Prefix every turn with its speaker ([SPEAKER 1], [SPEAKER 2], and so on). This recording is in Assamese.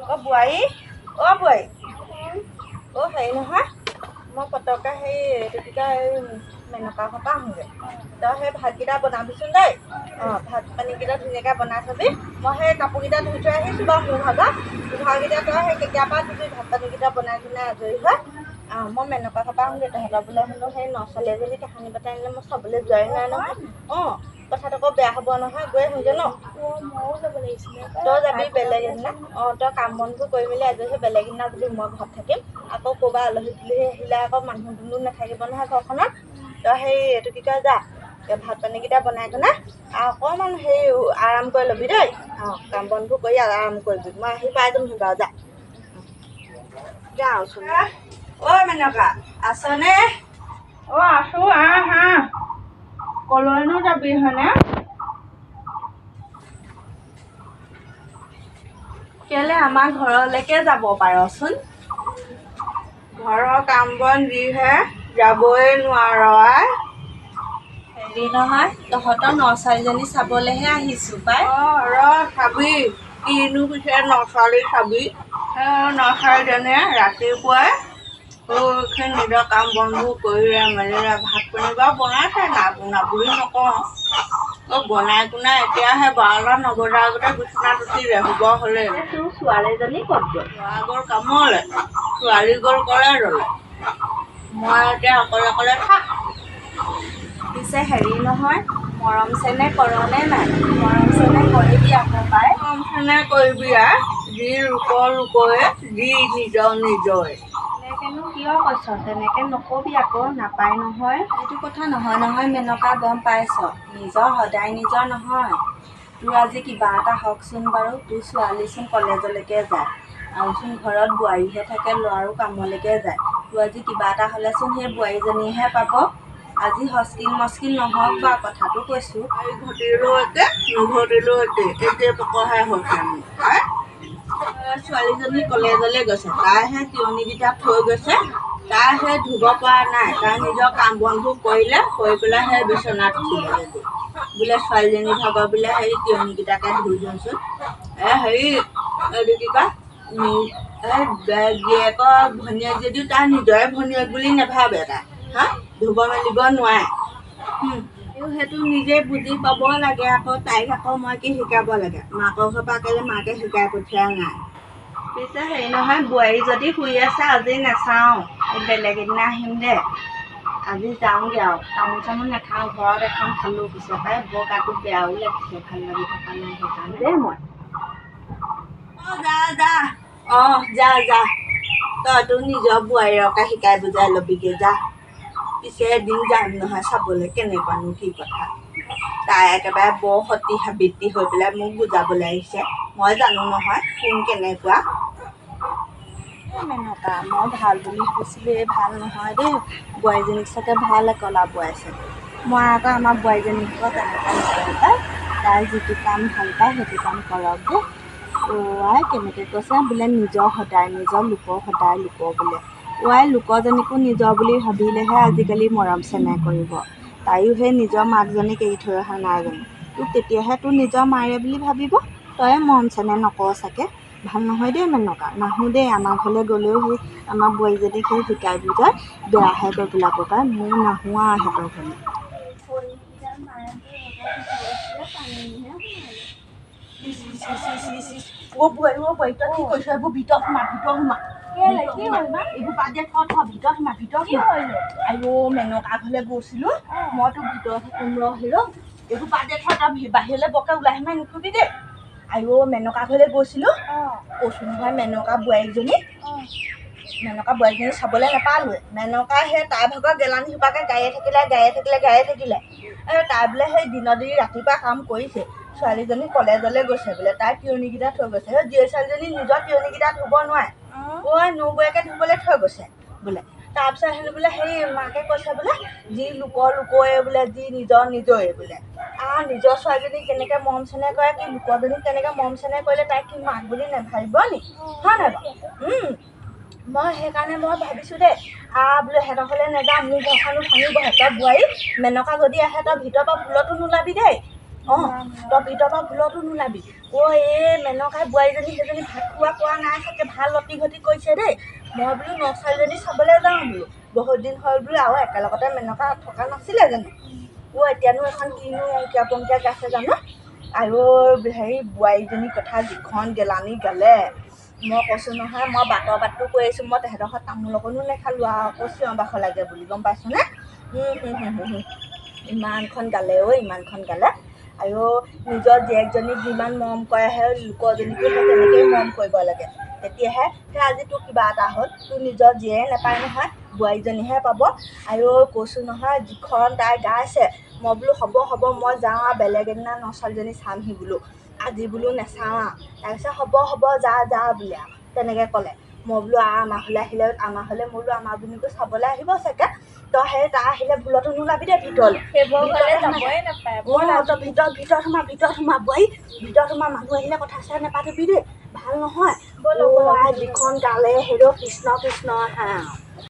[SPEAKER 1] অ' বোৱাৰী, অ' বোৱাৰী, অ' হেৰি নহয়, মই পতককৈ হেৰি এইটো কি কয়, এই মেনকা ঘৰৰ পৰা আহোঁগৈ। তই সেই ভাতকেইটা বনাবিচোন দেই। অঁ, ভাত পানীকেইটা ধুনীয়াকৈ বনাই থ'বি। মই সেই কাপোৰকেইটা ধুই থৈ আহিছোঁ বাৰু মোৰ ভাগৰ। তোৰ ভাগৰকেইটা তই সেই কেতিয়াৰ পৰা ধুবি, ভাত পানীকেইটা বনাই ধুনাই আজৰি হৈ। অঁ, মই মেনকা ঘৰৰ পৰা আহোঁগৈ। তহঁতৰ বোলে হেনো সেই ন ছোৱালী এজনী কাহানি পাতি আনিলে, মই চাবলৈ যোৱাই নাই নহয়। অঁ, কথাটো আকৌ বেয়া হ'ব নহয়, গৈ আহোঁগৈ ন। তই যাবি বেলেগ এদিনা। অঁ, তই কাম বনবোৰ কৰি মেলি আজৰি হৈ বেলেগ এদিনা যাবি, মই ঘৰত থাকিম। আকৌ ক'ৰবাৰ আলহী দুলহী আহিলে আকৌ মানুহ দুনুহ নাথাকিব নহয় ঘৰখনত। তই সেই এইটো কি কয়, যা ভাত পানীকেইটা বনাই কেনে আৰু অকণমান সেই আৰাম কৰি ল'বি দেই। অঁ, কাম বনবোৰ কৰি আৰাম কৰিবি, মই আহি পাই যামহি বাৰু। যা যাওঁচোন। ঐ মেনকা, আছনে?
[SPEAKER 2] অ' আছো, আহ আহ। কলৈনো যাবি হয়নে?
[SPEAKER 1] কেলে আমাৰ ঘৰলৈকে যাব পাৰচোন।
[SPEAKER 2] ঘৰৰ কাম বন যিহে, যাবই নোৱাৰ আই।
[SPEAKER 1] হেৰি নহয়, তহঁতৰ ন ছোৱালীজনী চাবলৈহে আহিছোঁ পাই।
[SPEAKER 2] অঁ, ৰ চাবি, কিনো পিছে ন ছোৱালী চাবি। সেই ন ছোৱালীজনীয়ে ৰাতিপুৱাই শুই নিজৰ কাম বনবোৰ কৰিলে মেলিলে, ভাত পানী বাৰু বনাইছে, নাই বনোৱা বুলি নকওঁ। অ' বনাই কোনাই এতিয়া সেই 12টা নবজাৰ আগতে বিচনাত উঠিলে, শুব হ'লেই।
[SPEAKER 1] তোৰ ছোৱালীজনী ক'ত গ'ল?
[SPEAKER 2] ল'ৰা গ'ল কামলৈ, ছোৱালী গ'ল কলেজলৈ। মই এতিয়া অকলে অকলে থাক।
[SPEAKER 1] পিছে হেৰি নহয়, মৰম চেনেহ কৰনে নাই? মৰম চেনেহ কৰিবি আকৌ পাই।
[SPEAKER 2] মৰম চেনেহ কৰিবি আই, যি লোকৰ লোকৰে, যি নিজৰ নিজৰে।
[SPEAKER 1] তেনেকেনো কিয় কৈছ? তেনেকে নকবি আকৌ, নাপায় নহয়। সেইটো কথা নহয় নহয় মেনকা, গম পাইছ? নিজৰ সদায় নিজৰ নহয়। তোৰ আজি কিবা এটা হওকচোন বাৰু, তোৰ ছোৱালীচোন কলেজলৈকে যায়, আৰুচোন ঘৰত বোৱাৰীহে থাকে, ল'ৰাৰো কামলৈকে যায়। তোৰ আজি কিবা এটা হ'লেচোন সেই বোৱাৰীজনীয়েহে পাব। আজি হস্কিল মস্কিল নহওক বাৰু, কথাটো কৈছোঁ।
[SPEAKER 2] ঘটিলেও একে, নঘটিলেও একে, একে পকৰহে হৈছে মোৰ। ছোৱালীজনী কলেজলৈ গৈছে, তাইহে তিয়নিকেইটা থৈ গৈছে, তাই সেই ধুব পৰা নাই। তাই নিজৰ কাম বনবোৰ কৰিলে, কৰি পেলাই সেই বিচনাত উঠিলেগৈ। বোলে ছোৱালীজনী ভাগৰ বোলে হেৰি তিয়নিকেইটাকে ধুই দিওঁচোন। এ হেৰি এইটো কি কয়, এই গিৰিয়েকৰ ভনীয়েক যদিও তাই নিজৰে ভনীয়েক বুলি নাভাবে তাই, হা ধুব মেলিব নোৱাৰে। সেইটো নিজে বুজি পাব লাগে আকৌ, তাইক আকৌ মই কি শিকাব লাগে? মাকৰ ঘৰৰ পৰা কেলৈ মাকে শিকাই পঠিওৱা নাই।
[SPEAKER 1] পিছে হেৰি নহয়, বোৱাৰী যদি শুই আছে আজি নাচাওঁ, বেলেগ এদিনা আহিম দে। আজি যাওঁগৈ আৰু, তামোল চামোল নাখাওঁ, ঘৰত এখন খালোঁ। পিছে পাই বৰ গাটো বেয়াও লাগিছে, ভাল লাগি থকা নাই সেইকাৰণে দেই মই।
[SPEAKER 2] অঁ, যা যা, অঁ যা যা, তইতো নিজৰ বোৱাৰীৰকে শিকাই বুজাই ল'বিগৈ যা। পিছে এদিন যাম নহয় চাবলৈ, কেনেকুৱানো কি কথা। তাই একেবাৰে বৰ সতী সাবিত্ৰী হৈ পেলাই মোক বুজাবলৈ আহিছে। মই জানো নহয় কোন কেনেকুৱা।
[SPEAKER 1] মেনকা, মই ভাল বুলি ভাবিছিলোঁ, এই ভাল নহয় দেই। বোৱাৰীজনীক চাগে ভাল একলা বোৱাইছে। মই আকৌ আমাৰ বোৱাৰীজনীক আকৌ তেনেকুৱা নকৰোঁ পাই। তাই যিটো কাম ভাল পায় সেইটো কাম কৰক দেই। অ' আই, কেনেকৈ কৈছে বোলে, নিজৰ সদায় নিজৰ, লোকৰ সদায় লোকৰ বোলে। অ' আই, লোকজনীকো নিজৰ বুলি ভাবিলেহে আজিকালি মৰম চেনেহ কৰিব। তাইও সেই নিজৰ মাকজনীক এৰি থৈ অহা নাই জানো? তোক তেতিয়াহে তোৰ নিজৰ মাৰে বুলি ভাবিব। তয়ে মৰম চেনেহ নকৰ চাগে। ভাল নহয় দেই মেনকা, নাহোঁ দেই। আমাৰ ঘৰলৈ গ'লেও সেই আমাৰ বোৱাৰীজনীক সেই শিকাই বুজাই বেয়াহে কৰি পেলাব পাই। মোৰ নাহোঁ আৰু সিহঁতৰ ঘৰলৈ।
[SPEAKER 2] অ' বোৱাৰী, অ' বোৱাৰী, তই কি কৰিছ? এইবোৰ ভিতৰত সোমা, ভিতৰত সোমা। এইবোৰ বাদ দে, থ থ, ভিতৰত সোমা, ভিতৰত সোমা। আইঅ', মেনকা ঘৰলৈ গৈছিলোঁ মই, তোক ভিতৰত থাকোঁ ৰ। হেৰ', এইবোৰ বাদ দে, থ, তই বাহিৰলৈ বৰকৈ ওলাই সোমাই নুফুৰিবি দেই। আইঅ', মেনকা ঘৰলৈ গৈছিলোঁ, কৈছোঁ নহয়, মেনকা বোৱাৰীজনী চাবলৈ নাপালোৱে। মেনকা সেই তাইৰ ভাগৰ গেলানি সোপাকে গায়ে থাকিলে, গায়ে থাকিলে, গায়ে থাকিলে। এই তাই বোলে সেই দিনত দি ৰাতিপুৱা কাম কৰিছে, ছোৱালীজনী কলেজলৈ গৈছে বোলে, তাই তিয়নিকেইটা থৈ গৈছে। সেই জীয়ৰী ছোৱালীজনী নিজৰ তিয়নিকেইটা ধুব নোৱাৰে, ঐ নবৌয়েকে ধুবলৈ থৈ গৈছে বোলে। তাৰপিছত হেনো বোলে সেই মাকে কৈছে বোলে, যি লোকৰ লোকৰে বোলে, যি নিজৰ নিজৰে বোলে। নিজৰ ছোৱালীজনীক কেনেকৈ মৰম চেনেহ কৰে, কি লোকৰজনীক তেনেকৈ মৰম চেনেহ কৰিলে তাইক কি মাক বুলি নাভাবিব নি, হয় নাই বাৰু? মই সেইকাৰণে মই ভাবিছোঁ দেই, বোলো সিহঁতৰ ঘৰলৈ নাযাওঁ, মোৰ ঘৰখনো ভাঙিব। সিহঁতৰ বোৱাৰী মেনকা যদি আহে, তই ভিতৰৰ পৰা ভুলতো নোলাবি দেই। অঁ, তই ভিতৰৰ পৰা ভুলতো নোলাবি। অ' এই মেনকাই বোৱাৰীজনী সেইজনী ভাত খোৱা কোৱা নাই চাগে, ভাল লটি ঘটি কৰিছে দেই। মই বোলো ন ছোৱালীজনী চাবলৈ যাওঁ বোলো, বহুত দিন হ'ল বোলো আৰু একেলগতে মেনকা থকা নাছিলে জানো। অ' এতিয়ানো এখন কিনো অংকীয়া পংকীয়া গাইছে জানো। আৰু হেৰি বোৱাৰীজনীৰ কথা যিখন গেলানি গালে, মই কৈছোঁ নহয়, মই বাটৰ বাটটো কৈ আহিছোঁ, মই তেহেঁতৰ ঘৰত তামোল অকণো নেখালোঁ আৰু আকৌ চিঞৰ বাখৰ লাগে বুলি, গম পাইছনে? ইমানখন গালে ঐ, ইমানখন গালে। আৰু নিজৰ জীয়েকজনীক যিমান মৰম কৰে, সেই লোকৰজনীকো সেই তেনেকৈয়ে মৰম কৰিব লাগে। তেতিয়াহে সেই আজি তোৰ কিবা এটা হ'ল, তোৰ নিজৰ জীয়ে নাপায় নহয়, বোৱাৰীজনীহে পাব। আৰু কৈছোঁ নহয়, যিখন তাই গাইছে, মই বোলো হ'ব হ'ব, মই যাওঁ আৰু বেলেগ এদিনা ন ছোৱালীজনী চামহি বোলো, আজি বোলো নাচাওঁ আৰু। তাৰপিছত হ'ব হ'ব, যা যা বোলে আৰু তেনেকৈ ক'লে। মই বোলো আমাৰ ঘৰলৈ আহিলে, আমাৰ ঘৰলৈ মই বোলো আমাৰজনীকো চাবলৈ আহিব চাগে। তই সেই তাই আহিলে ভুলতো নোলাবি দেই ভিতৰলৈ।
[SPEAKER 1] সেইবোৰ ঘৰলে যাবই নাপায়।
[SPEAKER 2] অঁ, তই ভিতৰত ভিতৰত সোমা, ভিতৰত সোমা বোৱাৰী, ভিতৰত সোমা। মানুহ আহিলে কথা চথা নাপাতিবি দেই, ভাল নহয়।
[SPEAKER 1] ব'লক, ব'লক।
[SPEAKER 2] যিখন গালে, হেৰ' কৃষ্ণ কৃষ্ণ। হা।